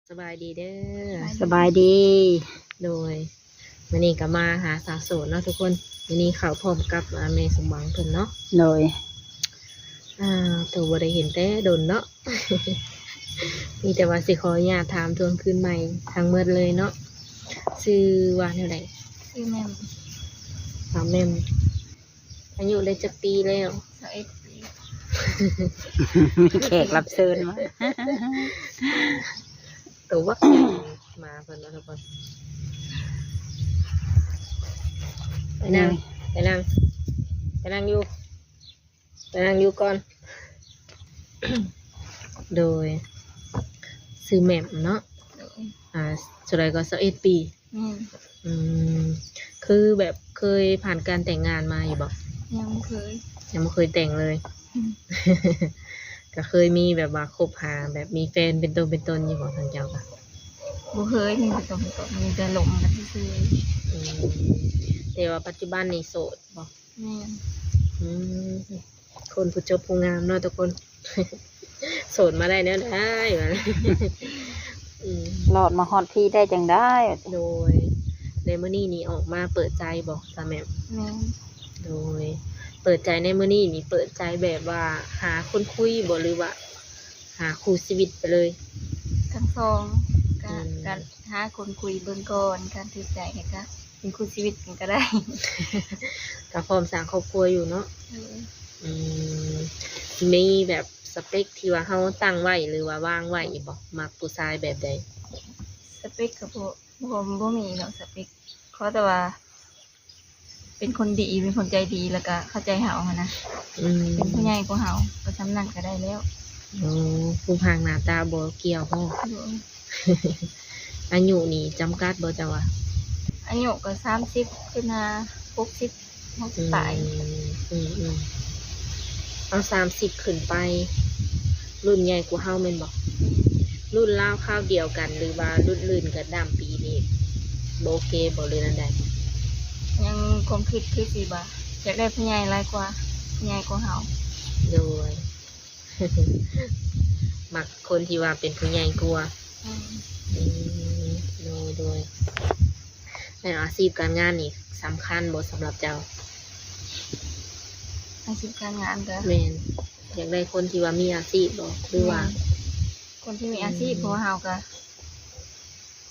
ສະບາຍດີເດີ. ສະບາຍດີ. ໂດຍ ມື້ນີ້ກໍມາຫາສາວໂສດເນາະທຸກຄົນ. ມື້ນີ້ເຂົ້າພ້ອມກັບ ອາ ແມ່ສົມຫວັງເພິ່ນເນາະ. ໂດຍ ອາ ໂຕບໍ່ໄດ້ເຫັນແຕ່ດົນເນາະ. ມີແຕ່ວ່າຊິຂໍອະນຸຍາດຖາມທວງຄືນໃໝ່ທັງໝົດເລີຍເນາະ. ຊື່ວ່າແນວໃດ? ຊື່ແໝ່ມ. ສາວແໝ່ມ. ອາຍຸໄດ້ຈັກປີແລ້ວ? ຊາວເອັດປີ. ມີແຂກຮັບເຊີນມາ ໂຕບັກໃຫຍ່ ມາເພິ່ນເນາະທຸກຄົນ. ໄປນັ່ງ ໄປນັ່ງ ໄປນັ່ງຢູ່ ໄປນັ່ງຢູ່ກ່ອນ. ໂດຍ ຊື່ແໝ່ມເນາະ. ໂດຍ ອາ ເທົ່າໃດກໍ ຊາວເອັດປີ. ແມ່ນ. ອືມ ຄືແບບເຄີຍຜ່ານການແຕ່ງງານມາຢູ່ບໍ່? ຍັງບໍ່ເຄີຍ. ຍັງບໍ່ເຄີຍແຕ່ງເລີຍ. ອືມ ກໍເຄີຍມີແບບວ່າຄົບຫາ ແບບມີແຟນເປັນຕົວເປັນຕົນຢູ່ບໍ່ທາງເຈົ້າກະ? ບໍ່ເຄີຍ ມີແຕ່ຕົວເປັນຕົນ ມີແຕ່ລົມກັນຊື່ໆ. ອືມ ແຕ່ວ່າປັດຈຸບັນນີ້ໂສດບໍ່? ແມ່ນ. ອືມ ຄົນຜູ້ຈົບຜູ້ງາມເນາະທຸກຄົນ. ໂສດມາໄດ້ແນວໃດວະ? ອືມ ລອດມາຮອດພີ້ໄດ້ຈັ່ງໃດ? ໂດຍ ແລະມື້ນີ້ນີ້ອອກມາເປີດໃຈບໍ່ ສາວແໝ່ມ? ແມ່ນ. ໂດຍ ເປີດໃຈໃນມື້ນີ້ນີ້ ເປີດໃຈແບບວ່າຫາຄົນຄຸຍບໍ່ ຫຼືວ່າຫາຄູ່ຊີວິດໄປເລີຍ? ທັງສອງ. ກະ ອືມ ກະຫາຄົນຄຸຍເບິ່ງກ່ອນ ຄັນຖືກໃຈກະເປັນຄູ່ຊີວິດກັນກໍໄດ້. ກໍພ້ອມສ້າງຄອບຄົວຢູ່ເນາະ. ໂດຍ. ອືມ ມີແບບສະເປັກທີ່ວ່າເຮົາຕັ້ງໄວ້ ຫຼືວ່າວາງໄວ້ຢູ່ບໍ່? ມັກຜູ້ຊາຍແບບໃດ? ສະເປັກກໍບໍ່ ບໍ່ ບໍ່ມີດອກສະເປັກ ຂໍແຕ່ວ່າເປັນຄົນດີ ເປັນຄົນໃຈດີ ແລ້ວກໍເຂົ້າໃຈເຮົາຫັ້ນນະ. ອືມ ເປັນຜູ້ໃຫຍ່ກວ່າເຮົາ ກໍສ່ຳນັ້ນກໍໄດ້ແລ້ວ. ໂອ້ ຮູບຮ່າງໜ້າຕາບໍ່ກ່ຽວບໍ? ໂດຍ. ອາຍຸນີ້ຈຳກັດບໍ່ເຈົ້າວ່າ? ອາຍຸກໍສາມສິບຂຶ້ນຫາຫົກສິບ ຫົກສິບປາຍ. ອືມ ອືມ ອືມ ເອົາສາມສິບຂຶ້ນໄປ ລຸ້ນໃຫຍ່ກວ່າເຮົາແມ່ນບໍ່? ແມ່ນ. ລຸ້ນລາວຄາວດຽວກັນ ຫຼືວ່າລຸ້ນລື່ນກັນຂ້າມປີນີ້ ບໍ່ໂອເຄບໍ່ ຫຼືແນວໃດ? ຍັງຄວາມຄິດຄືຊິວ່າຢາກໄດ້ຜູ້ໃຫຍ່ຫຼາຍກວ່າ ຜູ້ໃຫຍ່ກວ່າເຮົາ. ໂດຍ. ມັກຄົນທີ່ວ່າເປັນຜູ້ໃຫຍ່ກວ່າ. ອືມ ອືມ ໂດຍ ໂດຍ. ແລ້ວອາຊີບການງານນີ້ສຳຄັນບໍ່ສຳລັບເຈົ້າ? ອາຊີບການງານກໍ ແມ່ນ ຢາກໄດ້ຄົນທີ່ວ່າມີອາຊີບບໍ່ ຫຼືວ່າ ແມ່ນ ຄົນທີ່ມີອາຊີບ. ອືມ ເພາະວ່າເຮົາກໍ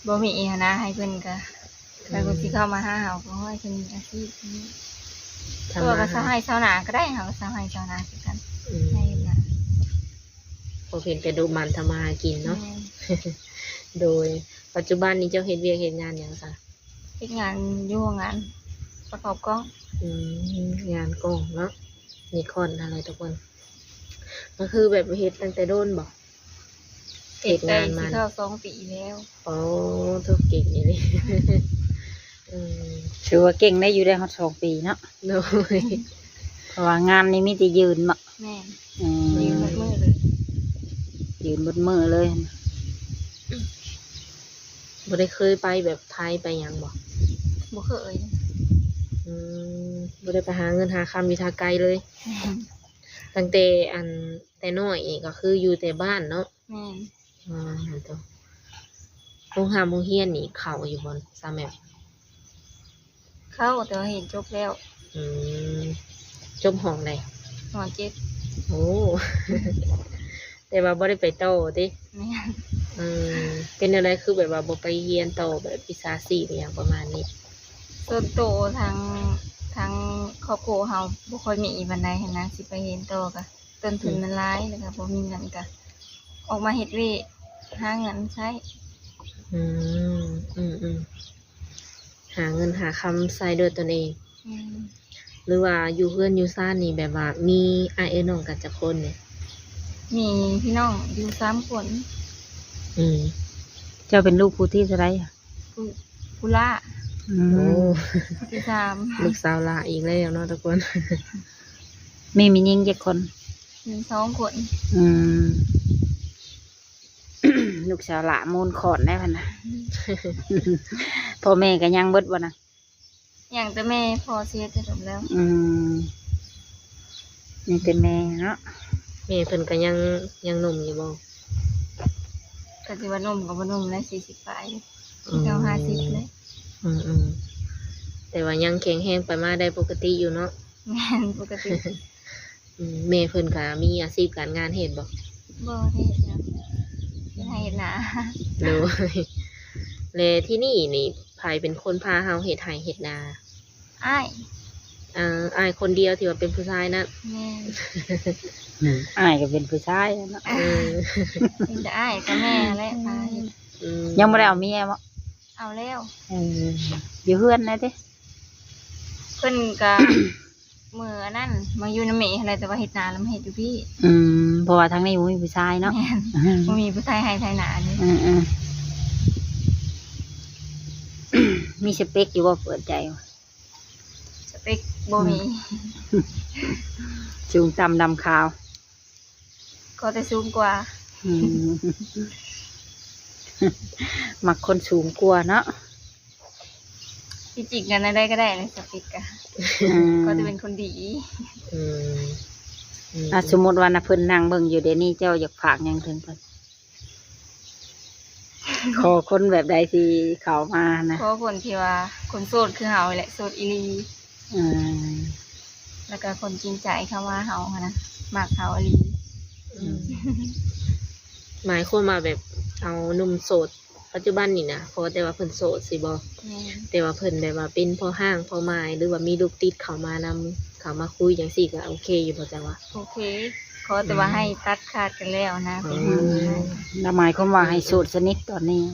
ບໍ່ມີອີ່ຫຍັງນະ ໃຫ້ເພິ່ນກະ ອືມ ໃຜເພິ່ນຊິເຂົ້າມາຫາເຮົາ ກໍຂໍໃຫ້ເພິ່ນມີອາຊີບນີ້. ທຳມາຫາ ເພາະວ່າກໍຊາວໄຮ່ຊາວນາກໍໄດ້ ເຮົາກໍຊາວໄຮ່ຊາວນາຄືກັນ. ອືມ ໃຫ້ເຮັດນາ ພໍພຽງແຕ່ດຸໝັ່ນທຳມາຫາກິນເນາະ. ແມ່ນ. ໂດຍ ປັດຈຸບັນນີ້ເຈົ້າເຮັດວຽກເຮັດງານຫຍັງຊະ? ເຮັດງານຢູ່ໂຮງງານປະກອບກ້ອງ. ອືມ ງານກ້ອງເນາະ ນິຄອນຫັ້ນແຫຼະທຸກຄົນ. ກໍຄືແບບເຮັດຕັ້ງແຕ່ດົນບໍ? ເຮັດງານມາ ເຮັດໄດ້ຊິເຂົ້າສອງປີແລ້ວ. ໂອ້ ຖືກເກັ່ງອີ່ຫຼີ. ອືມ ຖືວ່າເກັ່ງໄດ້ຢູ່ໄດ້ຮອດສອງປີເນາະ. ໂດຍ. ເພາະວ່າງານນີ້ມີແຕ່ຢືນເນາະ. ແມ່ນ. ອືມ ຢືນໝົດມື້ເລີຍ ຢືນໝົດມື້ເລີຍ. ບໍ່ໄດ້ເຄີຍໄປແບບໄທໄປຫຍັງບໍ? ບໍ່ເຄີຍ. ອືມ ບໍ່ໄດ້ໄປຫາເງິນຫາຄຳຢູ່ທາງໄກເລີຍ. ແມ່ນ. ຕັ້ງແຕ່ອັນ ແຕ່ນ້ອຍນີ້ກໍຄືຢູ່ແຕ່ບ້ານເນາະ. ແມ່ນ. ອໍ ໂຮງຮ່ຳໂຮງຮຽນນີ້ເຂົ້າຢູ່ບໍ່ ສາວແໝ່ມ? ເຂົ້າ ແຕ່ວ່າຮຽນຈົບແລ້ວ. ອືມ ຈົບຫ້ອງໃດ? ມໍເຈັດ. ໂອ້ ແຕ່ວ່າບໍ່ໄດ້ໄປຕໍ່ຕິ? ແມ່ນ. ອືມ ເປັນແນວໃດ ຄືແບບວ່າບໍ່ໄປຮຽນຕໍ່ແບບວິຊາຊີບອີ່ຫຍັງປະມານນີ້? ສ່ວນໂຕທາງ ທາງຄອບຄົວເຮົາບໍ່ຄ່ອຍມີປານໃດຫັ້ນນະ ຊິໄປຮຽນຕໍ່ກະ ຕົ້ນທຶນມັນຫຼາຍ ອືມ ແລ້ວກໍບໍ່ມີເງິນ ກໍອອກມາເຮັດວຽກຫາເງິນໃຊ້. ອືມ ອືມໆ ຫາເງິນຫາຄຳໃຊ້ດ້ວຍຕົນເອງ. ແມ່ນ. ຫຼືວ່າຢູ່ເຮືອນຢູ່ຊານນີ້ ແບບວ່າມີອ້າຍເອື້ອຍນ້ອງກັນຈັກຄົນນີ້? ມີພີ່ນ້ອງຢູ່ສາມຄົນ. ອືມ ເຈົ້າເປັນລູກຜູ້ທີເທົ່າໃດ? ຜູ້ ຜູ້ຫຼ້າ. ອືມ ໂອ້ ຜູ້ທີສາມ. ລູກສາວຫຼ້າອີກແລ້ວເນາະທຸກຄົນ. ມີແມ່ຍິງຈັກຄົນ? ມີສອງຄົນ. ອືມ ລູກສາວຫຼ້າມູນຂອນໄດ້ເພິ່ນນະ. ພໍ່ແມ່ກໍຍັງເບິດບໍ່ນະ? ຍັງແຕ່ແມ່ ພໍ່ເສຍແຕ່ດົນແລ້ວ. ອືມ ຍັງແຕ່ແມ່ເນາະ. ແມ່ເພິ່ນກໍຍັງ ຍັງໜຸ່ມຢູ່ບໍ່? ກໍຊິວ່າໜຸ່ມກໍບໍ່ໜຸ່ມແຫຼະ ສີ່ສິບປາຍ ອືມ ເກົ້າຫ້າສິບເລີຍ. ອືມໆ ແຕ່ວ່າຍັງແຂງແຮງໄປມາໄດ້ປົກກະຕິຢູ່ເນາະ. ແມ່ນ ປົກກະຕິ. ອືມ ແມ່ເພິ່ນກໍມີອາຊີບການງານເຮັດບໍ່? ບໍ່ໄດ້ເຮັດຫຍັງ ເຮັດໄຮ່ເຮັດນາ. ໂດຍ ແລະ ທີ່ນີ້ນີ້ ໃຜເປັນຄົນພາເຮົາເຮັດໄຮ່ເຮັດນາ? ອ້າຍ. ເອີ ອ້າຍຄົນດຽວທີ່ວ່າເປັນຜູ້ຊາຍນັ້ນ? ແມ່ນ. ອືມ ອ້າຍກໍເປັນຜູ້ຊາຍເນາະ. ເອີ ມີແຕ່ອ້າຍກັບແມ່ແຫຼະພາເຮັດ. ອືມ ຍັງບໍ່ໄດ້ເອົາເມຍບໍ່? ເອົາແລ້ວ. ເອີ ຢູ່ເຮືອນນະຕິ? ເພິ່ນກໍ ມື້ອັນນັ້ນມາຢູ່ນຳແມ່ຫັ້ນແຫຼະ ແຕ່ວ່າເຮັດນາລະມາເຮັດຢູ່ພີ້. ອືມ ເພາະວ່າທາງນີ້ບໍ່ມີຜູ້ຊາຍເນາະ. ແມ່ນ. ອືມ ບໍ່ມີຜູ້ຊາຍໃຫ້ໄຖນາເດ້. ເອີໆ ມີສະເປັກຢູ່ບໍ່ ເປີດໃຈ? ສະເປັກບໍ່ມີ. ອືມ ສູງຕ່ຳດຳຂາວ. ຂໍແຕ່ສູງກວ່າ. ອືມ ມັກຄົນສູງກວ່າເນາະ. ທີ່ຈິງກໍແນວໃດກໍໄດ້ແຫຼະ ສະເປັກກະ ອືມ ຂໍແຕ່ເປັນຄົນດີ. ອືມ ອືມ ອ່າ ສົມມຸດວ່ານະ ເພິ່ນນັ່ງເບິ່ງຢູ່ດຽວນີ້ ເຈົ້າຢາກຝາກຫຍັງເຖິງເພິ່ນ? ຂໍຄົນແບບໃດທີ່ເຂົ້າມານະ? ຂໍຄົນທີ່ວ່າຄົນໂສດຄືເຮົາແຫຼະ ໂສດອີ່ຫຼີ. ອືມ ແລ້ວກໍຄົນຈິງໃຈເຂົ້າມາເຮົາຫັ້ນນະ ມັກເຮົາອີ່ຫຼີ. ອືມ ໝາຍຄວາມວ່າແບບເອົາໜຸ່ມໂສດປັດຈຸບັນນີ້ນະ ຂໍແຕ່ວ່າເພິ່ນໂສດຊີ້ບໍ່? ແມ່ນ. ແຕ່ວ່າເພິ່ນແບບວ່າເປັນພໍ່ຮ້າງພໍ່ໝ້າຍ ຫຼືວ່າມີລູກຕິດເຂົ້າມານຳ ເຂົ້າມາຄຸຍຈັ່ງຊີ້ກໍໂອເຄຢູ່ບໍ່ ເຈົ້າວ່າ? ໂອເຄ. ຂໍແຕ່ວ່າ ອືມ ໃຫ້ຕັດຂາດກັນແລ້ວນະ. ອືມ ເປັນຫຍັງ ລະໝາຍຄວາມວ່າໃຫ້ໂສດສະໜິດຕອນນີ້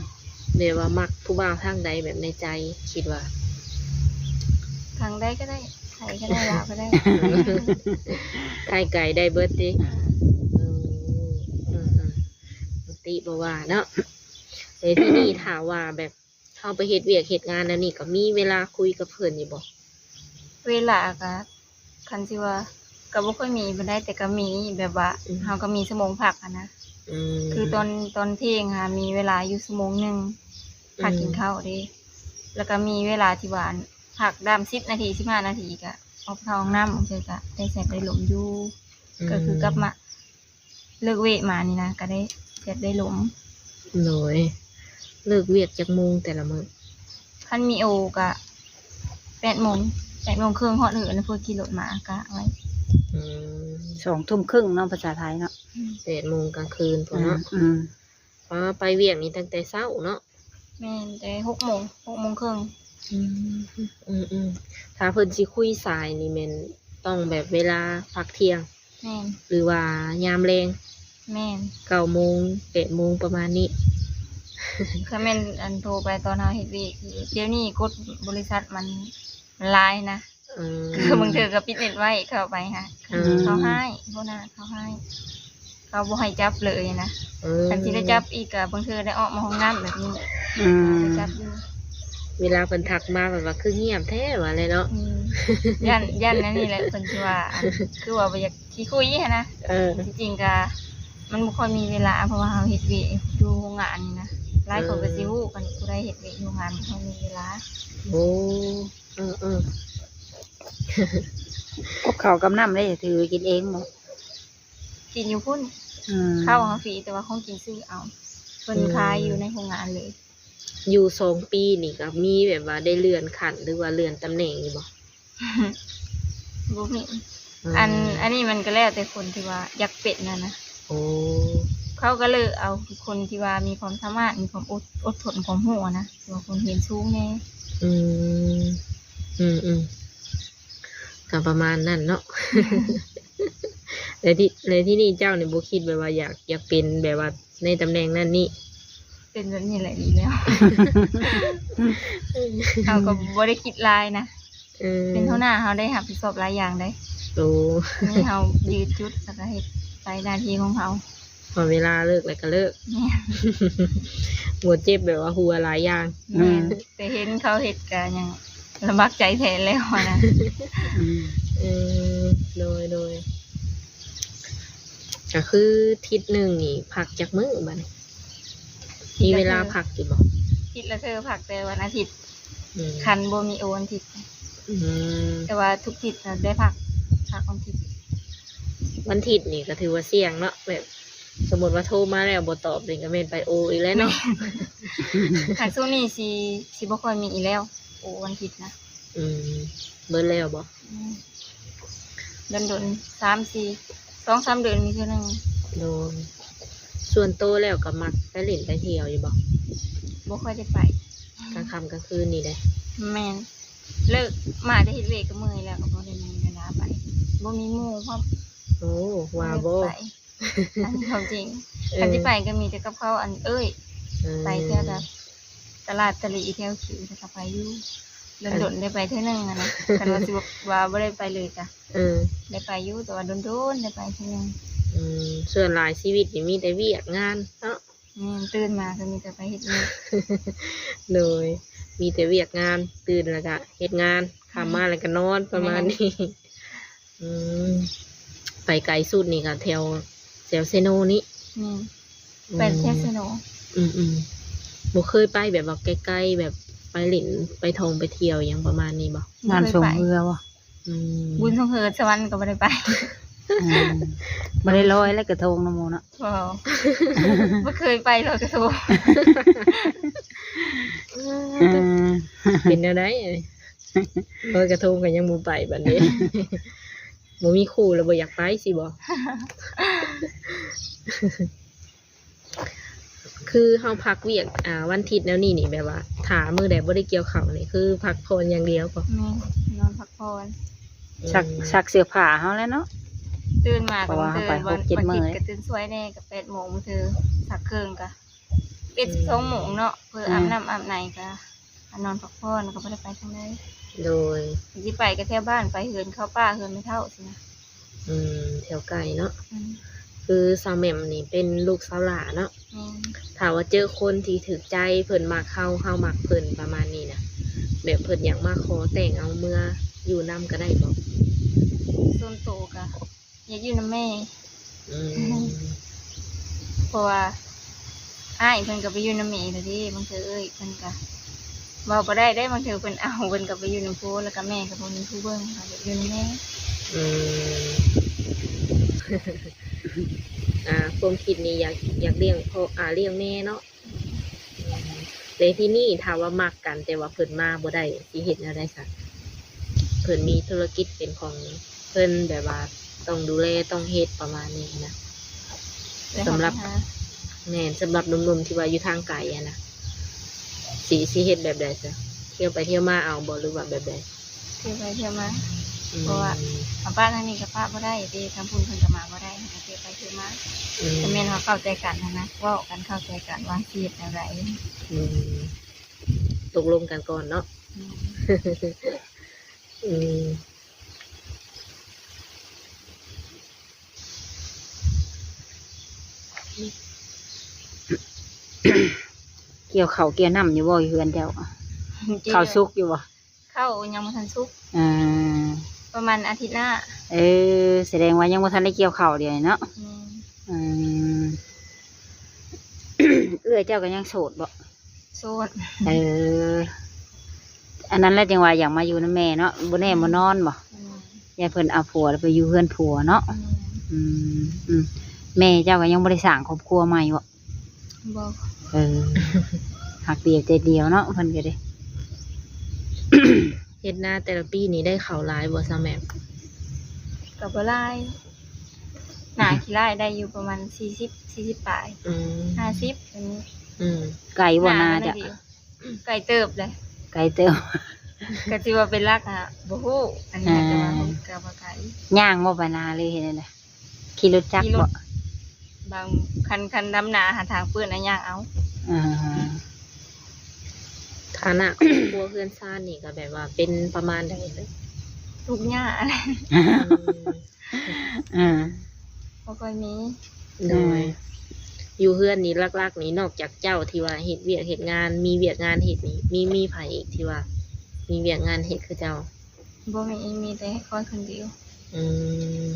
ແບບວ່າມັກຜູ້ບ່າວທາງໃດ ແບບໃນໃຈຄິດວ່າ? ທາງໃດກໍໄດ້ ໄທກໍໄດ້ ລາວກໍໄດ້ ໄທໄກໄດ້ເບິດຕິ? ເອີ ອືມໆ ບໍ່ຕິບໍ່ວ່າເນາະ. ແຕ່ທີ່ນີ້ຖ້າວ່າແບບ ເຮົາໄປເຮັດວຽກເຮັດງານແນວນີ້ ກໍມີເວລາຄຸຍກັບເພິ່ນຢູ່ບໍ່? ເວລາກໍ ຄັນຊິວ່າກໍບໍ່ຄ່ອຍມີປານໃດ ແຕ່ກໍມີ ແບບວ່າ ອືມ ເຮົາກໍມີຊົ່ວໂມງພັກຫັ້ນນະ. ອືມ ຄືຕອນ ຕອນທ່ຽງຫາມີເວລາຢູ່ຊົ່ວໂມງໜຶ່ງ ອືມ ພັກກິນເຂົ້າເດ້ ແລ້ວກໍມີເວລາທີ່ວ່າພັກດາມສິບນາທີ ສິບຫ້ານາທີ ກໍອອກໄປເຂົ້າຫ້ອງນ້ຳ ບາງເທື່ອກໍໄດ້ແຊັດໄດ້ລົມຢູ່. ອືມ ກໍຄືກັບມາ ເລີກວຽກມານີ້ນະ ກໍໄດ້ແຊັດໄດ້ລົມ. ໂດຍ ເລີກວຽກຈັກໂມງແຕ່ລະມື້? ຄັນມີໂອກະແປດໂມງ ແປດໂມງເຄິ່ງ ຮອດເຮືອນ ເພື່ອຂີ່ລົດມາ ກະໄວ. ອືມ ສອງທຸ່ມເຄິ່ງເນາະ ພາສາໄທເນາະ. ອືມ ແປດໂມງກາງຄືນພຸ້ນເນາະ. ອືມ ອືມ ອໍ ໄປວຽກນີ້ຕັ້ງແຕ່ເຊົ້າເນາະ? ແມ່ນ ແຕ່ຫົກໂມງ ຫົກໂມງເຄິ່ງ. ອືມ ອືມໆ ຖ້າເພິ່ນຊິຄຸຍສາຍນີ້ແມ່ນຕ້ອງແບບເວລາພັກທ່ຽງ ແມ່ນ ຫຼືວ່າຍາມແລງ? ແມ່ນ ເກົ້າໂມງ ແປດໂມງ ປະມານນີ້. ຄັນແມ່ນອັນໂທໄປຕອນເຮົາເຮັດວຽກ ດຽວນີ້ກົດບໍລິສັດມັນ ມັນຫຼາຍນະ. ອືມ ຄືບາງເທື່ອກໍປິດເນັດໄວ້ ເຂົ້າໄປຫາ ອືມ ເຂົາຮ້າຍ ຫົວໜ້າເຂົາຮ້າຍ ເຂົາບໍ່ໃຫ້ຈັບເລີຍນະ. ເອີ ຄັນຊິໄດ້ຈັບອີກກໍບາງເທື່ອໄດ້ອອກມາຫ້ອງນ້ຳແບບນີ້. ອືມ ໄດ້ຈັບຢູ່ ເວລາເພິ່ນທັກມາແບບວ່າຄືງຽບແທ້ວ່າແຫຼະເນາະ. ອືມ ຢ້ານ ຢ້ານອັນນີ້ແຫຼະ ເພິ່ນຊິວ່າ ອັນ ຄືວ່າບໍ່ຢາກຂີ້ຄຸຍຫັ້ນນະ. ເອີ ທີ່ຈິງກໍມັນບໍ່ຄ່ອຍມີເວລາ ເພາະວ່າເຮົາເຮັດວຽກຢູ່ໂຮງງານນີ້ນະ ຫຼາຍຄົນກໍຊິຮູ້ ເອີ ຄັນຜູ້ໃດເຮັດວຽກຢູ່ໂຮງງານບໍ່ຄ່ອຍມີເວລາ. ໂອ້ ເອີໆ ກັບເຂົ້າກັບນ້ຳເດ້ ຖືກິນເອງບໍ່? ກິນຢູ່ພຸ້ນ. ອືມ ເຂົ້າເຮົາຟຣີ ແຕ່ວ່າຂອງກິນຊື້ເອົາ ເພິ່ນ ອືມ ຂາຍຢູ່ໃນໂຮງງານເລີຍ. ຢູ່ສອງປີນີ້ກໍມີແບບວ່າໄດ້ເລື່ອນຂັ້ນ ຫຼືວ່າເລື່ອນຕຳແໜ່ງຢູ່ບໍ່? ບໍ່ມີ. ອືມ ອັນ ອັນນີ້ມັນກໍແລ້ວແຕ່ຄົນທີ່ວ່າຢາກເປັນຫັ້ນນະ. ໂອ້ ເຂົາກໍເລືອກເອົາຄົນທີ່ວ່າມີຄວາມສາມາດ ມີຄວາມອົດ ອົດທົນ ຄວາມຮູ້ນະ ຫຼືວ່າຄົນຮຽນສູງແດ່. ອືມ ອືມໆ ກໍປະມານນັ້ນເນາະ. ແລ້ວທີ່ ແລ້ວທີ່ນີ້ເຈົ້ານີ້ບໍ່ຄິດແບບວ່າຢາກ ຢາກເປັນແບບວ່າໃນຕຳແໜ່ງນັ້ນນີ້? ເປັນແບບນີ້ແຫຼະດີແລ້ວ. ເຮົາກໍບໍ່ໄດ້ຄິດຫຼາຍນະ. ເອີ ເປັນຫົວໜ້າເຮົາໄດ້ຮັບຜິດຊອບຫຼາຍຢ່າງເດ້. ໂອ້ ນີ້ເຮົາຢືດຈຸດ ແລ້ວກໍເຮັດໄປໜ້າທີ່ຂອງເຮົາ. ພໍເວລາເລີກແລ້ວກໍເລີກ. ແມ່ນ ບໍ່ເຈັບແບບວ່າຫົວຫຼາຍຢ່າງ. ແມ່ນ ອືມ ແຕ່ເຫັນເຂົາເຮັດກໍຍັງລຳບາກໃຈແທນແລ້ວຫັ້ນນະ. ອືມ ເອີ ໂດຍ ໂດຍ ກໍຄືທິດໜຶ່ງນີ້ພັກຈັກມື້ບັດນີ້? ທິດລະເທື່ອ ມີເວລາພັກຢູ່ບໍ່? ທິດລະເທື່ອ ພັກແຕ່ວັນອາທິດ. ອືມ ຄັນບໍ່ມີໂອວັນທິດ. ອືມ ແຕ່ວ່າທຸກທິດນະໄດ້ພັກ ພັກວັນທິດ. ວັນທິດນີ້ກໍຖືວ່າສ່ຽງເນາະ ແບບ ສົມມຸດວ່າໂທມາແລ້ວບໍ່ຕອບນີ້ກໍແມ່ນໄປໂອອີກແລ້ວເນາະ. ຄັນຊ່ວງນີ້ຊິ ຊິບໍ່ຄ່ອຍມີອີກແລ້ວ ໂອວັນທິດນະ. ອືມ ເບິດແລ້ວບໍ່? ອືມ ດົນໆ ສາມສີ່ ສອງສາມເດືອນມີເທື່ອໜຶ່ງ. ໂດຍ ສ່ວນໂຕແລ້ວກໍມັກໄປຫຼິ້ນໄປທ່ຽວຢູ່ບໍ່? ບໍ່ຄ່ອຍໄດ້ໄປ ກາງຄ່ຳກາງຄືນນີ້ເດ້. ແມ່ນ ເລີກມາແຕ່ເຮັດວຽກກໍເມື່ອຍແລ້ວ ກໍບໍ່ໄດ້ມີເວລາໄປ ບໍ່ມີໝູ່ພ້ອມ. ໂອ້ ວ່າບໍ່? ອັນນີ້ຄວາມຈິງ ເອີ ຄັນຊິໄປກໍມີແຕ່ກັບເຂົາ ອັນເອີຍ ເອີ ໄປແຖວແບບຕະຫຼາດຕະຫຼີ ແຖວຄິວ ແລ້ວກໍໄປຢູ່ ດົນໆ ໄດ້ໄປເທື່ອໜຶ່ງຫັ້ນນະ. ຄັນວ່າຊິວ່າບໍ່ໄດ້ໄປເລີຍກະ ເອີ ໄດ້ໄປຢູ່ ແຕ່ວ່າດົນໆ ໄດ້ໄປເທື່ອໜຶ່ງ. ອືມ ສ່ວນຫຼາຍຊີວິດນີ້ມີແຕ່ວຽກງານເນາະ. ແມ່ນ ຕື່ນມາກໍມີແຕ່ໄປເຮັດວຽກ. ໂດຍ ມີແຕ່ວຽກງານ ຕື່ນແລ້ວກໍເຮັດງານ ຄ່ຳມາແລ້ວກໍນອນ ປະມານນີ້. ອືມ ໄປໄກສຸດນີ້ກໍແຖວ ແຖວເຊໂນນີ້. ແມ່ນ ອືມ ໄປແຕ່ເຊໂນ. ອືມໆ ບໍ່ເຄີຍໄປແບບວ່າໄກໆ ແບບໄປຫຼິ້ນໄປທ່ອງໄປທ່ຽວຫຍັງປະມານນີ້ບໍ່? ງານຊ່ວງເຮືອບໍ່? ອືມ ບຸນຊ່ວງເຮືອສະຫວັນກໍບໍ່ໄດ້ໄປ. ອືມ ບໍ່ໄດ້ລອຍລອຍກະທົງນຳໝູ່ເນາະ. ບໍ່ ບໍ່ເຄີຍໄປລອຍກະທົງ. ເປັນແນວໃດ? ລອຍກະທົງກໍຍັງບໍ່ໄປບັດນີ້ ບໍ່ມີຄູ່ແລ້ວບໍ່ຢາກໄປຊີ້ບໍ່? ຄືເຮົາພັກວຽກ ອ່າ ວັນທິດແນວນີ້ນີ້ ແບບວ່າຖ້າມື້ໃດບໍ່ໄດ້ກ່ຽວເຂົ້ານີ້ ຄືພັກຜ່ອນຢ່າງດຽວບໍ່? ແມ່ນ ນອນພັກຜ່ອນ. ອືມ ຊັກ ຊັກເສື້ອຜ້າເຮົາແຫຼະເນາະ ຕື່ນມາ ເພາະວ່າເຮົາໄປຫົກເຈັດມື້ ວັນທິດກໍຕື່ນສວຍແດ່ ກໍແປດໂມງ ບາງເທື່ອຊັກເຄື່ອງກໍ ສິບເອັດ ອືມ ສິບສອງໂມງເນາະ ເພື່ອອາບນ້ຳອາບໃນ ກໍນອນພັກຜ່ອນ ກໍບໍ່ໄດ້ໄປທາງໃດ. ໂດຍ ຊິໄປກໍແຖວບ້ານ ໄປເຮືອນເຂົາປ້າ ເຮືອນແມ່ເຖົ້າຊີ້ນະ. ອືມ ແຖວໃກ້ເນາະ. ອືມ ຄືສາວແໝ້ມນີ້ເປັນລູກສາວຫຼ້າເນາະ. ແມ່ນ ຖ້າວ່າເຈີຄົນທີ່ຖືກໃຈ ເພິ່ນມັກເຮົາ ເຮົາມັກເພິ່ນ ປະມານນີ້ນະ ແບບເພິ່ນຢາກມາຂໍແຕ່ງເອົາເມືອຢູ່ນຳກໍໄດ້ບໍ່? ສ່ວນໂຕກໍ ຢາກຢູ່ນຳແມ່. ອືມ ເພາະວ່າອ້າຍເພິ່ນກໍໄປຢູ່ນຳແມ່ແລ້ວເດ້ ບາງເທື່ອເອື້ອຍເພິ່ນກໍເວົ້າບໍ່ໄດ້ເດ້ ບາງເທື່ອເພິ່ນເອົາ ເພິ່ນກໍໄປຢູ່ນຳຜົວ ແລ້ວກໍແມ່ກໍບໍ່ມີຜູ້ເບິ່ງ ກໍຢາກຢູ່ນຳແມ່. ອືມ ອ່າ ຄວາມຄິດນີ້ຢາກ ຢາກລ້ຽງພໍ່ ອ່າ ລ້ຽງແມ່ເນາະ. ແລ້ວທີນີ້ຖ້າວ່າມັກກັນ ແຕ່ວ່າເພິ່ນມາບໍ່ໄດ້ ຊິເຮັດແນວໃດຊະ? ເພິ່ນມີທຸລະກິດເປັນຂອງເພິ່ນ ແບບວ່າຕ້ອງດູແລ ຕ້ອງເຮັດ ປະມານນີ້ນະ. ສຳລັບ ແມ່ນ ສຳລັບໜຸ່ມໆ ທີ່ວ່າຢູ່ທາງໄກຫັ້ນນະ ຊິ ຊິເຮັດແບບໃດຊະ? ທ່ຽວໄປທ່ຽວມາເອົາບໍ່ ຫຼືວ່າແບບໃດ? ທ່ຽວໄປທ່ຽວມາ. ອືມ ເພາະວ່າເຮົາປະທາງນີ້ກໍປະບໍ່ໄດ້ເດ້ ທາງພຸ້ນເພິ່ນກໍມາບໍ່ໄດ້ ເຮົາກໍທ່ຽວໄປທ່ຽວມາ. ອືມ ກໍແມ່ນເຮົາເຂົ້າໃຈກັນຫັ້ນນະ ເວົ້າກັນເຂົ້າໃຈກັນວ່າຊິເຮັດແນວໃດ. ອືມ ຕົກລົງກັນກ່ອນເນາະ. ອືມ ອືມ ກ່ຽວເຂົ້າກ່ຽວນ້ຳຢູ່ບໍ່ ເຮືອນເຈົ້າ? ເຂົ້າສຸກຢູ່ບໍ່? ເຂົ້າຍັງບໍ່ທັນສຸກ. ເອີ ປະມານອາທິດໜ້າ. ເອີ ສະແດງວ່າຍັງບໍ່ທັນໄດ້ກ່ຽວເຂົ້າດຽວນີ້ເນາະ. ແມ່ນ. ອືມ ເອື້ອຍເຈົ້າກໍຍັງໂສດບໍ່? ໂສດ. ເອີ ອັນນັ້ນແຫຼະ ຈັ່ງວ່າຢາກມາຢູ່ນຳແມ່ເນາະ ບໍ່ແນ່ບໍ່ນອນບໍ່? ແມ່ນ. ຢ້ານເພິ່ນເອົາຜົວແລ້ວໄປຢູ່ເຮືອນຜົວເນາະ. ແມ່ນ. ອືມ ອືມ ແມ່ເຈົ້າກໍຍັງບໍ່ໄດ້ສ້າງຄອບຄົວໃໝ່ບໍ່? ບໍ່. ເອີ ຮັກດຽວໃຈດຽວເນາະ ເພິ່ນກໍເດ້. ເຮັດນາແຕ່ລະປີນີ້ໄດ້ເຂົ້າຫຼາຍບໍ່ ສາວແໝ້ມ? ກໍບໍ່ຫຼາຍ ໜ້າຂີ້ລ້າຍໄດ້ຢູ່ປະມານສີ່ສິບ ສີ່ສິບປາຍ. ອືມ ຫ້າສິບ ອືມ ອືມ ໄກບໍ່ນາເຈົ້າ? ໄກເຕີບເດ້. ໄກເຕີບ. ກໍຊິວ່າເປັນຫຼັກອະ ບໍ່ຮູ້ ອັນນີ້ ອ່າ ແຕ່ວ່າມັນກໍບໍ່ໄກ. ຍ່າງບໍ່ໄປນາ ຫຼືເຮັດແນວໃດ? ຂີ່ລົດຈັກ ຂີ່ລົດບໍ່? ບາງຄັນ ຄັນດຳນາຫາທາງເປື້ອນນະ ຍ່າງເອົາ. ອ່າ ຖານະຄອບຄົວເຮືອນຊານນີ້ກໍແບບວ່າເປັນປະມານໃດ? ທຸກຍາກ. ອືມ ອ່າ ບໍ່ຄ່ອຍມີ. ໂດຍ ອ່າ ຢູ່ເຮືອນນີ້ຫຼັກໆນີ້ ນອກຈາກເຈົ້າທີ່ວ່າເຮັດວຽກເຮັດງານ ມີວຽກງານເຮັດນີ້ ມີ ມີໃຜອີກທີ່ວ່າມີວຽກງານເຮັດຄືເຈົ້າ? ບໍ່ມີ ມີແຕ່ຂ້ອຍຄົນດຽວ. ອືມ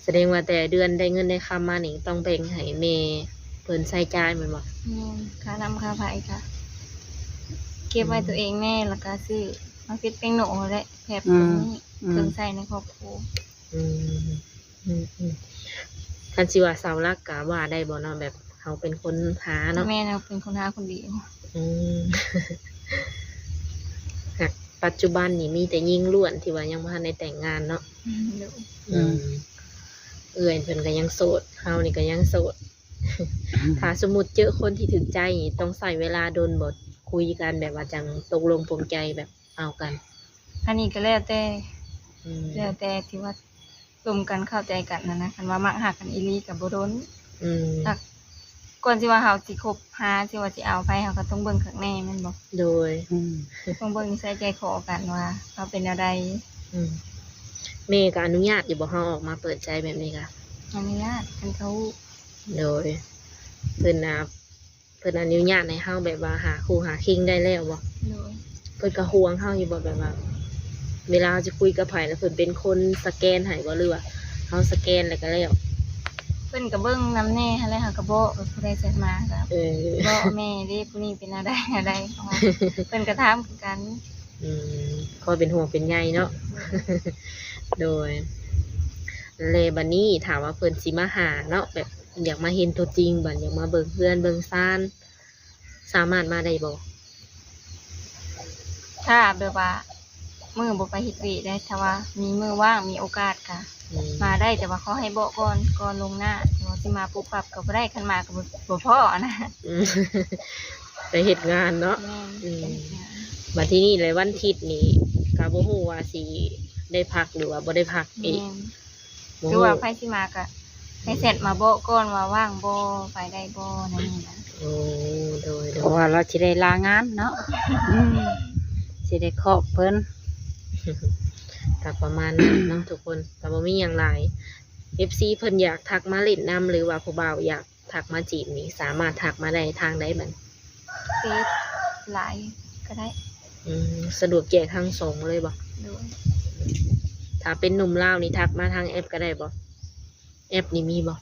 ສະແດງວ່າແຕ່ເດືອນໄດ້ເງິນໄດ້ຄຳມານີ້ ຕ້ອງແບ່ງໃຫ້ແມ່ເພິ່ນໃຊ້ຈ່າຍແມ່ນບໍ່? ແມ່ນ. ຄ່ານ້ຳຄ່າໄຟກໍເກັບໄວ້ ອືມ ຕົວເອງແດ່ ແລ້ວກໍຊື້ມາເປັດແປ້ງໂນແຫຼະ ແບບ ອືມ ນີ້ ອືມ ເຄື່ອງໃຊ້ໃນຄອບຄົວ. ອືມ ອືມ ອືມ. ຄັນຊິວ່າເສົາຫຼັກກໍວ່າໄດ້ບໍ່ເນາະ ແບບເຮົາເປັນຄົນຫາເນາະ? ແມ່ນ, ເຮົາເປັນຄົນຫາຄົນດຽວ. ອືມ ຫາກປັດຈຸບັນນີ້ມີແຕ່ຍິງລ້ວນທີ່ວ່າຍັງບໍ່ທັນໄດ້ແຕ່ງງານເນາະ? ອືມ ໂດຍ. ອືມ ເອື້ອຍເພິ່ນກໍຍັງໂສດ ເຮົານີ້ກໍຍັງໂສດ. ຖ້າສົມມຸດເຈີຄົນທີ່ຖືກໃຈນີ້ ຕ້ອງໃຊ້ເວລາດົນບໍ່? ຄຸຍກັນແບບວ່າຈັ່ງຕົກລົງປົງໃຈແບບເອົາກັນ? ອັນນີ້ກໍແລ້ວແຕ່ ອືມ ແລ້ວແຕ່ທີ່ວ່າລົມກັນເຂົ້າໃຈກັນຫັ້ນນະ. ຄັນວ່າມັກຮັກກັນອີ່ຫຼີກໍບໍ່ດົນ. ອືມ ຖ້າກ່ອນທີ່ວ່າເຮົາຊິຄົບຫາ ທີ່ວ່າຊິເອົາໃຜ ເຮົາກໍຕ້ອງເບິ່ງຄັກແນ່ແມ່ນບໍ່? ໂດຍ. ອືມ ຕ້ອງເບິ່ງນິໄສໃຈຄໍກັນວ່າເຮົາເປັນແນວໃດ. ອືມ ແມ່ກໍອະນຸຍາດຢູ່ບໍ່ ເຮົາອອກມາເປີດໃຈແບບນີ້ກະ? ອະນຸຍາດ ຄັນເຂົາຮູ້. ໂດຍ. ເພິ່ນນະ ເພິ່ນອະນຸຍາດໃຫ້ເຮົາແບບວ່າຫາຄູ່ຫາຄີງໄດ້ແລ້ວບໍ່? ໂດຍ. ເພິ່ນກໍຫ່ວງເຮົາຢູ່ບໍ່ ແບບວ່າເວລາເຮົາຊິຄຸຍກັບໃຜ ແລ້ວເພິ່ນເປັນຄົນສະແກນໃຫ້ບໍ່ ຫຼືວ່າເຮົາສະແກນແລ້ວກໍແລ້ວ? ເພິ່ນກໍເບິ່ງນຳແດ່ຫັ້ນແຫຼະ ເຮົາກໍບອກ ເອີ ຜູ້ໃດແຊັດມາກໍ ເອີ ບອກແມ່ເດ້ ຜູ້ນີ້ເປັນແນວໃດແນວໃດ ເພາະວ່າເພິ່ນກໍຖາມຄືກັນ. ອືມ ຄອຍເປັນຫ່ວງເປັນໃຍເນາະ. ໂດຍ. ແລະບັດນີ້ຖ້າວ່າເພິ່ນຊິມາຫາເນາະ ແບບ ຢາກມາເຫັນຕົວຈິງ ບັດຢາກມາເບິ່ງເຮືອນເບິ່ງຊານ ສາມາດມາໄດ້ບໍ່? ຖ້າແບບວ່າມື້ບໍ່ໄປເຮັດວຽກໄດ໋ ຖ້າວ່າມີມື້ວ່າງ ມີໂອກາດກະ ອືມ ມາໄດ້ ແຕ່ວ່າຂໍໃຫ້ບອກກ່ອນ ກ່ອນລ່ວງໜ້າ ແຕ່ວ່າຊິມາປຸບປັບກໍບໍ່ໄດ້ ຄັນມາກໍບໍ່ ບໍ່ພໍ້ນະ. ອືມ ໄປເຮັດງານເນາະ. ແມ່ນ. ອືມ ໄປເຮັດງານ. ບັດທີນີ້ແຫຼະ ວັນທິດນີ້ກໍບໍ່ຮູ້ວ່າຊິໄດ້ພັກ ຫຼືວ່າບໍ່ໄດ້ພັກອີກ. ແມ່ນ. ບໍ່ຮູ້ ຄືວ່າໃຜຊິມາກະໃຫ້ແຊັດມາບອກກ່ອນວ່າວ່າງບໍ່ ໄປໄດ້ບໍ່ ແນວນີ້ນະ. ໂອ້ ໂດຍໆ ເພາະວ່າລາວຊິໄດ້ລາງານເນາະ. ອືມ ຊິໄດ້ຄອບເພິ່ນ ກໍປະມານນັ້ນເນາະທຸກຄົນ ກໍບໍ່ມີຫຍັງຫຼາຍ. ເອັຟຊີ ເພິ່ນຢາກທັກມາຫຼິ້ນນຳ ຫຼືວ່າຜູ້ບ່າວຢາກ ທັກມາຈີບນີ້ ສາມາດທັກມາໄດ້ທາງໃດບັດ? ເຟສ ລາຍ ກໍໄດ້. ອືມ ສະດວກແຈກທັງສອງເລີຍບໍ່? ໂດຍ. ຖ້າເປັນໜຸ່ມລາວນີ້ ທັກມາທາງແອັບກໍໄດ້ບໍ່? ແອັບນີ້ມີບໍ່?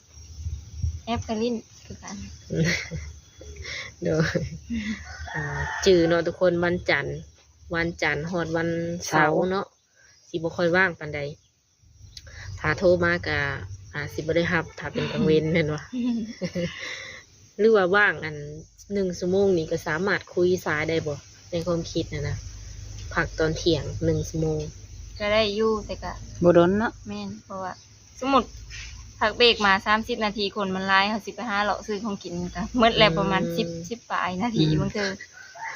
ແອັບກໍຫຼິ້ນຄືກັນ. ໂດຍ. ອ່າ ຈື່ເນາະທຸກຄົນ ວັນຈັນ ວັນຈັນຮອດວັນເສົາເນາະ ເສົາ ຊິບໍ່ຄ່ອຍວ່າງປານໃດ. ຖ້າໂທມາກະອາດຊິບໍ່ໄດ້ຮັບ ຖ້າເປັນກາງເວັນແມ່ນບໍ່? ຫຼືວ່າວ່າງອັນໜຶ່ງຊົ່ວໂມງນີ້ກໍສາມາດຄຸຍສາຍໄດ້ບໍ່? ໃນຄວາມຄິດຫັ້ນນະ ພັກຕອນທ່ຽງໜຶ່ງຊົ່ວໂມງ. ກໍໄດ້ຢູ່ ແຕ່ກໍບໍ່ດົນເນາະ. ແມ່ນ ເພາະວ່າສົມມຸດພັກເບກມາສາມສິບນາທີ ຄົນມັນຫຼາຍ ເຮົາຊິໄປຫາເລາະຊື້ຂອງກິນກໍໝົດແລ້ວ ອືມ ປະມານສິບ ສິບປາຍນາທີ. ອືມ ບາງເທື່ອ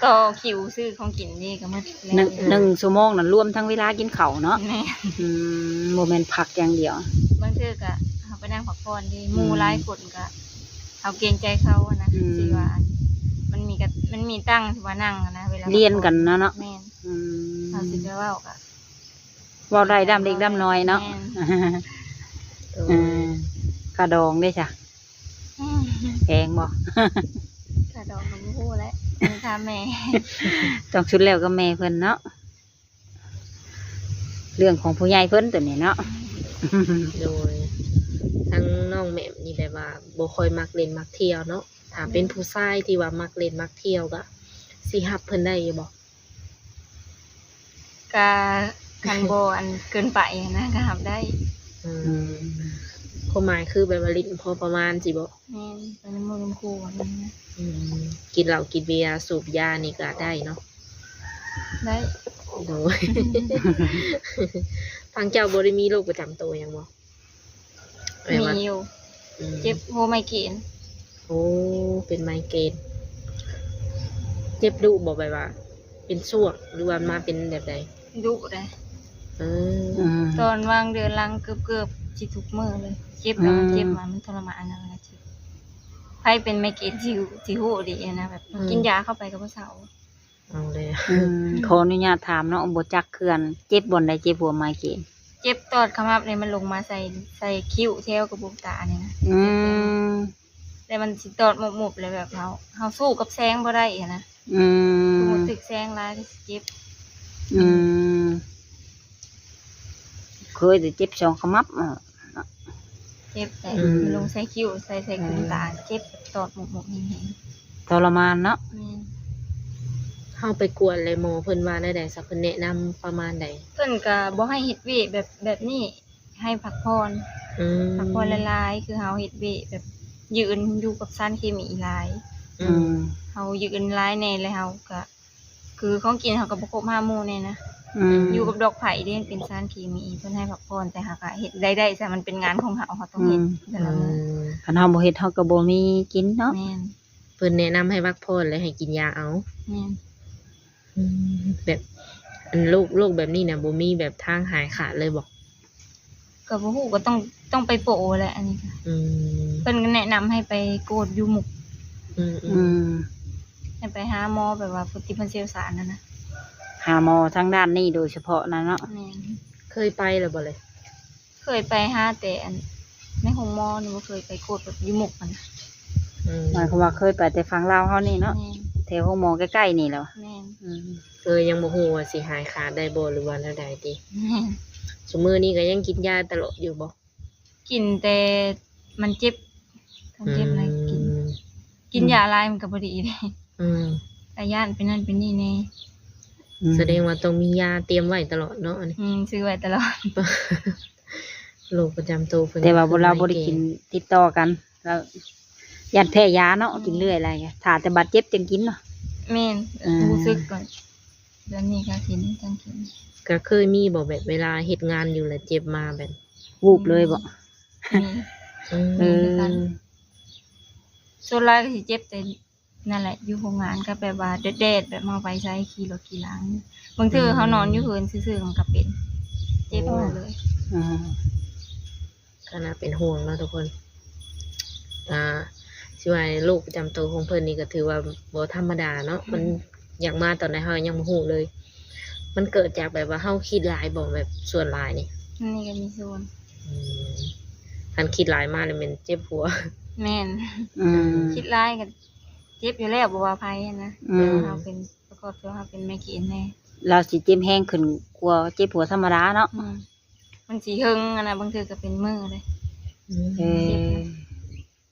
ຕໍ່ຄິວຊື້ຂອງກິນນີ້ກໍໝົດແລ້ວ. ໜຶ່ງ ໜຶ່ງຊົ່ວໂມງນັ້ນລວມທັງເວລາກິນເຂົ້າເນາະ. ແມ່ນ. ອືມ ບໍ່ແມ່ນພັກຢ່າງດຽວ. ບາງເທື່ອກໍເຮົາໄປນັ່ງພັກຜ່ອນເດ້ ໝູ່ ອືມ ຫຼາຍຄົນກໍເຮົາເກງໃຈເຂົານະ. ອືມ ຊິວ່າອັນ ມັນມີກະ ມັນມີຕັ່ງທີ່ວ່ານັ່ງນະ ເວລາພັກຜ່ອນ ລຽນກັນນະເນາະ. ແມ່ນ. ອືມ ເຮົາຊິໄປເວົ້າກໍເວົ້າໄດ້ດຳເລັກດຳນ້ອຍເນາະ. ແມ່ນ. ເອີ ຄ່າດອງເດ້ຊະ? ແພງບໍ່? ຄ່າດອງກໍບໍ່ຮູ້ແຫຼະ ຕ້ອງຖາມແມ່. ຕ້ອງສຸດແລ້ວກັບແມ່ເພິ່ນເນາະ ເລື່ອງຂອງຜູ້ໃຫຍ່ເພິ່ນຕົວນີ້ເນາະ. ໂດຍ ທາງນ້ອງແໝມນີ້ແບບວ່າບໍ່ຄ່ອຍມັກຫຼິ້ນມັກທ່ຽວເນາະ ຖ້າເປັນ ອືມ ຜູ້ຊາຍທີ່ວ່າມັກຫຼິ້ນມັກທ່ຽວກໍຊິຮັບເພິ່ນໄດ້ຢູ່ບໍ່? ກະຄັນບໍ່ອັນເກີນໄປຫັ້ນນະ ກະຮັບໄດ້. ອືມ ອືມ ຄວາມໝາຍຄືແບບວ່າຫຼິ້ນພໍປະມານຊີ້ບໍ? ແມ່ນ ໄປນຳໝູ່ນຳຄູ່ຫັ້ນນະ. ອືມ ກິນເຫຼົ້າກິນເບຍ ສູບຢານີ້ກະໄດ້ເນາະ? ໄດ້. ໂດຍ ທາງເຈົ້າບໍ່ໄດ້ມີໂລກປະຈຳໂຕຫຍັງບໍ? ມີຢູ່ ອືມ ເຈັບຫົວໄມເກຣນ. ໂອ້ ເປັນໄມເກຣນ ເຈັບດຸບໍ່? ແບບວ່າເປັນຊ່ວງ ຫຼືວ່າມາເປັນແບບໃດ? ດຸເດ້. ເອີ ອືມ ຕອນວ່າງເດືອນຫຼັງເກືອບໆຊິທຸກມື້ເລີຍ ເຈັບແລ້ວມັນ ອືມ ເຈັບມາ ມັນທໍລະມານນະ ເວລາເຈັບ. ໃຜເປັນໄມເກຣນຊິ ຊິຮູ້ດີນະ ແບບ ອືມ ກິນຢາເຂົ້າໄປກໍບໍ່ເຊົາ. ເອົາແລ້ວ ອືມ ຂໍອະນຸຍາດຖາມເນາະ ບໍ່ຈັກເຄືອນ ເຈັບບ່ອນໃດ? ເຈັບຫົວໄມເກຣນ ເຈັບຕອດຂະໝັບນີ້ ມັນລົງມາໃສ່ ໃສ່ຄິ້ວແຖວກະໂປງຕານີ້ນະ. ອືມ ແຕ່ມັນຊິຕອດໝົບໆ ແລ້ວແບບເຮົາ ເຮົາສູ້ກັບແສງບໍ່ໄດ້ຫັ້ນນະ. ອືມ ສົມມຸດຖືກແສງຫຼາຍກໍຊິເຈັບ. ອືມ ເຄີຍແຕ່ເຈັບຊ່ອງຂະໝັບ ເອີ ເຈັບແຫຼະ ອືມ ມັນລົງໃສ່ຄິ້ວ ໃສ່ ໃສ່ ອືມ ຂະໜາດເຈັບ ຕອດໝົກໆ ແຮງໆ ທໍລະມານເນາະ. ແມ່ນ. ເຮົາໄປກວດແລ້ວ ໝໍເພິ່ນວ່າແນວໃດຊະ? ເພິ່ນແນະນຳປະມານໃດ? ເພິ່ນກະບໍ່ໃຫ້ເຮັດວຽກແບບ ແບບນີ້ ໃຫ້ພັກຜ່ອນ. ອືມ ພັກຜ່ອນຫຼາຍໆ ຄືເຮົາເຮັດວຽກແບບຢືນຢູ່ກັບສານເຄມີຫຼາຍ ອືມ ອືມ ເຮົາຢືນຫຼາຍແດ່ ແລ້ວເຮົາກະ ຄືຂອງກິນເຮົາກໍບໍ່ຄົບຫ້າໝູ່ແດ່ນະ ອືມ ຢູ່ກັບດອກໄຜ່ເດ້ ມັນເປັນສານເຄມີ ເພິ່ນໃຫ້ພັກຜ່ອນ ແຕ່ເຮົາກໍເຮັດໄດ້ ໄດ້ຊະ ມັນເປັນງານຂອງເຮົາ ເຮົາຕ້ອງເຮັດ ອືມ ແຕ່ລະມື້ ອືມ ຄັນເຮົາບໍ່ເຮັດ ເຮົາກໍບໍ່ມີກິນເນາະ ແມ່ນ ເພິ່ນແນະນຳໃຫ້ພັກຜ່ອນ ແລະ ໃຫ້ກິນຢາເອົາ ແມ່ນ ອືມ ແບບ ອັນໂລກ ໂລກແບບນີ້ນະ ບໍ່ມີແບບທາງຫາຍຂາດເລີຍບໍ່? ກໍບໍ່ຮູ້ ກໍຕ້ອງ ຕ້ອງໄປໂປະແຫຼະ ອັນນີ້ກໍ ອືມ ເພິ່ນກໍແນະນຳໃຫ້ໄປກວດຢູ່ມຸກ ອືມ ອືມ ອືມ ໃຫ້ໄປຫາໝໍແບບວ່າຜູ້ທີ່ເພິ່ນຊ່ຽວຊານຫັ້ນນະ ຫາໝໍທາງດ້ານນີ້ໂດຍສະເພາະນະເນາະ ແມ່ນ ເຄີຍໄປແລ້ວບໍ່ເລີຍ? ເຄີຍໄປຫາແຕ່ອັນໃນໂຮງໝໍນີ້ ບໍ່ເຄີຍໄປກວດແບບຢູ່ມຸກຫັ້ນນະ ອືມ ໝາຍຄວາມວ່າເຄີຍໄປແຕ່ຝັ່ງລາວເຮົານີ້ເນາະ ແມ່ນ ແຖວໂຮງໝໍໃກ້ໆນີ້ແຫຼະ ແມ່ນ ອືມ ເອີ ຍັງບໍ່ຮູ້ວ່າຊິຫາຍຂາດໄດ້ບໍ່ ຫຼືວ່າແນວໃດຕິ ແມ່ນ ຊຸມື້ນີ້ກໍຍັງກິນຢາຕະຫຼອດຢູ່ບໍ່? ກິນແຕ່ມັນເຈັບ ຄັນເຈັບນະ ອືມ ກິນ ກິນ ອືມ ຢາຫຼາຍມັນກໍບໍ່ດີເດ້ ອືມ ກໍຢ້ານເປັນນັ້ນເປັນນີ້ແດ່ ອືມ ສະແດງວ່າຕ້ອງມີຢາຕຽມໄວ້ຕະຫຼອດເນາະ ອັນນີ້ ອືມ ຊື້ໄວ້ຕະຫຼອດ ໂລກປະຈຳໂຕເພິ່ນ ແຕ່ວ່າບໍ່ ລາວບໍ່ໄດ້ກິນຕິດຕໍ່ກັນ ລາວຢ້ານແພ້ຢາເນາະ ອືມ ກິນເລື້ອຍຫຼາຍ ຖ້າແຕ່ບາດເຈັບຈັ່ງກິນເນາະ ແມ່ນ ເອີ ຮູ້ສຶກກ່ອນ ດຽວນີ້ກໍກິນ ຈັ່ງກິນ ກໍເຄີຍມີບໍ່ ແບບເວລາເຮັດງານຢູ່ແລ້ວເຈັບມາແບບ ວູບເລີຍບໍ່? ມີ ອືມ ມີຄືກັນ ເອີ ສ່ວນຫຼາຍກໍຊິເຈັບແຕ່ນັ້ນແຫຼະ ຢູ່ໂຮງງານ ກໍແບບວ່າແດດໆ ແບບເຮົາໄປໃສ ຂີ່ລົດຂີ່ລາ ບາງເທື່ອ ອືມ ເຮົານອນຢູ່ເຮືອນຊື່ໆ ມັນກໍເປັນ ເຈັບມາເລີຍ ໂອ້ ອືມ ກໍໜ້າເປັນຫ່ວງເນາະທຸກຄົນ ອ່າ ຊິວ່າໂລກປະຈຳໂຕຂອງເພິ່ນນີ້ກໍຖືວ່າບໍ່ທຳມະດາເນາະ ອືມ ມັນຢາກມາຕອນໃດເຮົາຍັງບໍ່ຮູ້ເລີຍ ມັນເກີດຈາກແບບວ່າເຮົາຄິດຫຼາຍບໍ່ ແບບສ່ວນຫຼາຍນີ້? ອັນນີ້ກໍມີສ່ວນ ອືມ ຄັນຄິດຫຼາຍມາແລ້ວແມ່ນເຈັບຫົວ ແມ່ນ ອືມ ຄິດຫຼາຍກໍເຈັບຢູ່ແລ້ວ ບໍ່ວ່າໃຜນະ ອືມ ເຮົາເປັນ ປະກອບຕົວເຮົາເປັນແມ່ຂີ້ເອັນແດ່ ລາວຊິເຈັບແຮງຂຶ້ນກວ່າເຈັບຫົວທຳມະດາເນາະ ອືມ ມັນຊິເຫິງຫັ້ນນະ ບາງເທື່ອກໍເປັນມື້ເດ້ ອືມ ເອີ ເຈັບນະ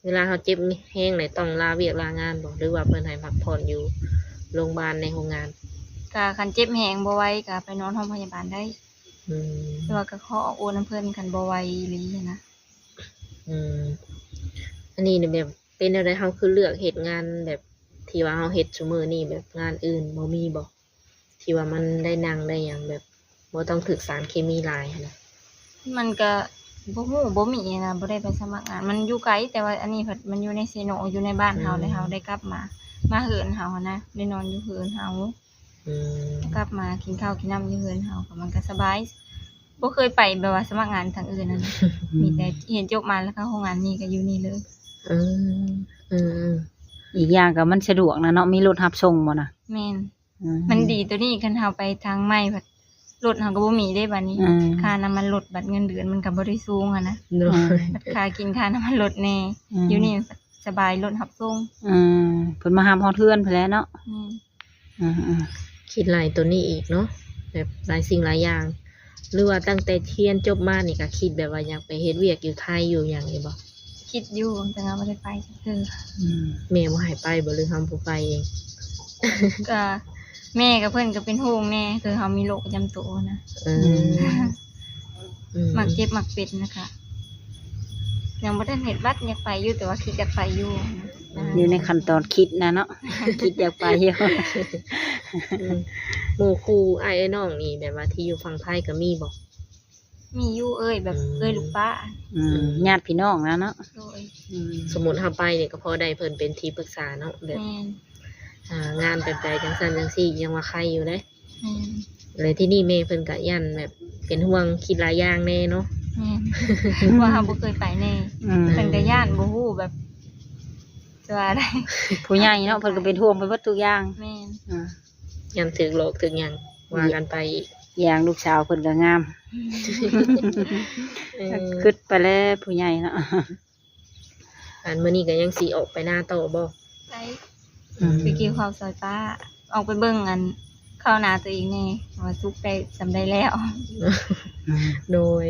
ເວລາເຮົາເຈັບແຮງນີ້ຕ້ອງລາວຽກລາງານບໍ່ ຫຼືວ່າເພິ່ນໃຫ້ພັກຜ່ອນຢູ່ໂຮງບານໃນໂຮງງານ? ກະຄັນເຈັບແຮງບໍ່ໄຫວກະໄປນອນໂຮງພະຍາບານໄດ້ ອືມ ແຕ່ວ່າກະຂໍອອກໂອນນຳເພິ່ນ ຄັນບໍ່ໄຫວອີ່ຫຼີຫັ້ນນະ ອືມ ອັນນີ້ນີ້ແບບເປັນແນວໃດ ເຮົາຄືເລືອກເຮັດງານແບບທີ່ວ່າເຮົາເຮັດຊຸມື້ນີ້ ແບບງານອື່ນບໍ່ມີບໍ່? ທີ່ວ່າມັນໄດ້ນັ່ງໄດ້ຫຍັງ ແບບບໍ່ຕ້ອງຖືກສານເຄມີຫຼາຍຫັ້ນນະ? ມັນກະບໍ່ຮູ້ ບໍ່ມີຫັ້ນນະ ບໍ່ໄດ້ໄປສະໝັກງານ ມັນຢູ່ໄກ ແຕ່ວ່າອັນນີ້ພັດມັນຢູ່ໃນເຊໂນ ຢູ່ໃນບ້ານເຮົາ ອືມ ແລ້ວເຮົາໄດ້ກັບມາ ມາເຮືອນເຮົາຫັ້ນນະ ໄດ້ນອນຢູ່ເຮືອນເຮົາ ອືມ ກັບມາກິນເຂົ້າກິນນ້ຳຢູ່ເຮືອນເຮົາ ກໍມັນກໍສະບາຍ ບໍ່ເຄີຍໄປແບບວ່າສະໝັກງານທາງອື່ນຫັ້ນນະ ອືມ ມີແຕ່ຮຽນຈົບມາແລ້ວເຂົ້າໂຮງງານນີ້ກໍຢູ່ນີ້ເລີຍ ເອີ ເອີ ອີກຢ່າງກໍມັນສະດວກນະເນາະ ມີລົດຮັບສົ່ງບໍ່ນະ? ແມ່ນ ອືມ ມັນດີໂຕນີ້ ຄັນເຮົາໄປທາງໃໝ່ພັດລົດເຮົາກໍບໍ່ມີເດ້ບາດນີ້ ອືມ ຄ່ານ້ຳມັນລົດ ບັດເງິນເດືອນມັນກໍບໍ່ໄດ້ສູງຫັ້ນນະ ໂດຍ ອືມ ບັດຄ່າກິນຄ່ານ້ຳມັນລົດແດ່ ອືມ ຢູ່ນີ້ສະບາຍ ລົດຮັບສົ່ງ ອືມ ເພິ່ນມາຮັບຮອດເຮືອນພຸ້ນແຫຼະເນາະ ແມ່ນ ອືມໆ ຄິດຫຼາຍໂຕນີ້ອີກເນາະ ແບບຫຼາຍສິ່ງຫຼາຍຢ່າງ ຫຼືວ່າຕັ້ງແຕ່ຮຽນຈົບມານີ້ກໍຄິດແບບວ່າຢາກໄປເຮັດວຽກຢູ່ໄທຢູ່ຫຍັງຢູ່ບໍ່? ຄິດຢູ່ ແຕ່ວ່າບໍ່ໄດ້ໄປຈັກເທື່ອ ອືມ ແມ່ບໍ່ໃຫ້ໄປບໍ່ ຫຼືເຮົາບໍ່ໄປເອງ? ກໍແມ່ກັບເພິ່ນກໍເປັນຫ່ວງແດ່ ຄືເຮົາມີໂລກປະຈຳໂຕນະ ເອີ ອືມ ອືມ ມັກເຈັບມັກເປັນນະຄະ ຍັງບໍ່ທັນເຮັດບັດ ຢາກໄປຢູ່ ແຕ່ວ່າຄິດຢາກໄປຢູ່ ອືມ ຢູ່ໃນຂັ້ນຕອນຄິດນະເນາະ ຄິດຢາກໄປຢູ່ ອືມ ໝູ່ຄູ່ອ້າຍເອື້ອຍນ້ອງນີ້ ແບບວ່າທີ່ຢູ່ຝັ່ງໄທກໍມີບໍ່? ມີຢູ່ເອື້ອຍ ແບບ ອືມ ເອື້ອຍລູກປ້າ ອືມ ອືມ ຍາດພີ່ນ້ອງນະເນາະ ໂດຍ ອືມ ສົມມຸດເຮົາໄປນີ້ກໍພໍໄດ້ເພິ່ນເປັນທີ່ປຶກສາເນາະ ແບບ ແມ່ນ ອ່າ ງານແບບໃດຈັ່ງຊັ້ນຈັ່ງຊີ້ ຍັງວ່າໄຄຢູ່ເດ້ ແມ່ນ ແລ້ວທີນີ້ແມ່ເພິ່ນກໍຢ້ານແບບເປັນຫ່ວງ ຄິດຫຼາຍຢ່າງແດ່ເນາະ ແມ່ນ ເພາະວ່າເຮົາບໍ່ເຄີຍໄປແດ່ ອືມ ເພິ່ນກໍຢ້ານ ບໍ່ຮູ້ແບບ ຈະວ່າໄດ້ ຜູ້ໃຫຍ່ເນາະ ເພິ່ນກໍເປັນຫ່ວງໄປເບິດທຸກຢ່າງ ແມ່ນ ອືມ ຢ້ານຖືກຫຼອກຖືກຫຍັງ ວ່າກັນໄປອີກ ຢ່າງລູກສາວເພິ່ນກໍງາມ ເອີ ຄິດໄປແລ້ວຜູ້ໃຫຍ່ເນາະ ອັນມື້ນີ້ກໍຍັງຊິອອກໄປນາຕໍ່ບໍ່? ໄປ ອືມ ໄປກ່ຽວເຂົ້າຊ່ອຍປ້າ ອອກໄປເບິ່ງອັນເຂົ້ານາຕົວເອງແດ່ ວ່າສຸກໄດ້ສ່ຳໃດແລ້ວ ອືມ ໂດຍ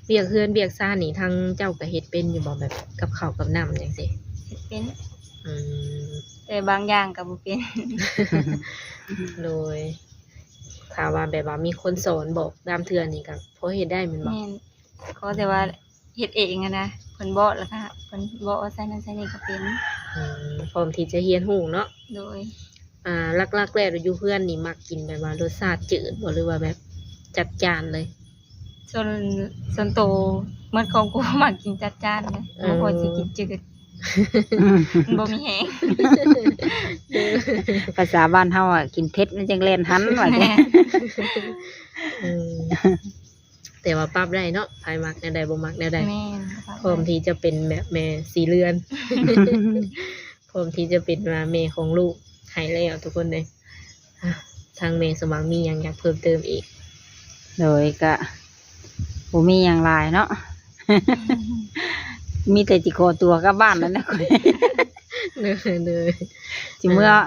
ວຽກເຮືອນວຽກຊານນີ້ ທາງເຈົ້າກໍເຮັດເປັນຢູ່ບໍ່? ແບບກັບເຂົ້າກັບນ້ຳຈັ່ງຊີ້ ເຮັດເປັນ ອືມ ແຕ່ບາງຢ່າງກໍບໍ່ເປັນ ໂດຍ ຖ້າວ່າແບບວ່າມີຄົນສອນບອກນຳເທື່ອນີ້ກໍພໍເຮັດໄດ້ແມ່ນບໍ່? ແມ່ນ ຂໍແຕ່ວ່າ ເຮັດເອງຫັ້ນນະ ເພິ່ນບອກ ແລ້ວກໍເພິ່ນບອກວ່າໃສ່ນັ້ນໃສ່ນີ້ກໍເປັນ. ອືມ ພ້ອມທີ່ຈະຮຽນຮູ້ເນາະ. ໂດຍ. ອ່າ ຫຼັກໆແລ້ວຢູ່ເຮືອນນີ້ມັກກິນແບບວ່າລົດຊາດຈືດບໍ່ ຫຼືວ່າແບບຈັດຈ້ານເລີຍ? ສ່ວນ ສ່ວນໂຕໝົດຄອບຄົວມັກກິນຈັດຈ້ານເດ້. ເອີ ບໍ່ຄ່ອຍຊິກິນຈືດ ມັນບໍ່ມີແຮງ. ພາສາບ້ານເຮົາອະ ກິນເຜັດມັນຈັ່ງແລ່ນຫັນວ່າຊັ້ນ. ແມ່ນ. ອືມ ແຕ່ວ່າປັບໄດ້ເນາະ ໃຜມັກແນວໃດ ບໍ່ມັກແນວໃດ. ແມ່ນ. ພ້ອມທີ່ຈະເປັນແບບແມ່ສີເລືອນ ພ້ອມທີ່ຈະເປັນວ່າແມ່ຂອງລູກໃຫ້ແລ້ວທຸກຄົນເດ້. ອ່ະ ທາງແມ່ສົມຫວັງມີຫຍັງຢາກເພີ່ມເຕີມອີກ? ໂດຍ ກະບໍ່ມີຫຍັງຫຼາຍເນາະ ມີແຕ່ຊິຂໍຕົວກັບບ້ານນັ້ນແຫຼະ. ໂດຍ ໂດຍ ຊິເມືອ ອ່າ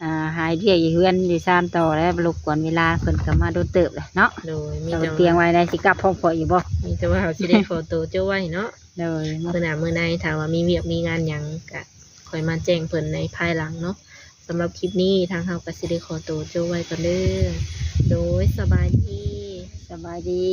ອ່າ ຫາເຮັດວຽກຢູ່ເຮືອນຢູ່ຊານຕໍ່ແລ້ວ ລົບກວນເວລາເພິ່ນກໍມາດົນເຕີບແລ້ວເນາະ. ໂດຍ ມີແຕ່ວ່າ ຕຽງໄວ້ໄດ້ ຊິກັບພ້ອມຂ້ອຍຢູ່ບໍ່? ມີແຕ່ວ່າເຮົາຊິໄດ້ຂໍໂຕໂຈະໄວ້ເນາະ. ໂດຍ ມື້ໜ້າມື້ໃນ ຖ້າວ່າມີວຽກມີງານຫຍັງ ກະຄ່ອຍມາແຈ້ງເພິ່ນໃນພາຍຫຼັງເນາະ. ສຳລັບຄລິບນີ້ ທາງເຮົາກໍຊິໄດ້ຂໍໂຕໂຈະໄວ້ກ່ອນເດີ. ໂດຍ ສະບາຍດີ. ສະບາຍດີ.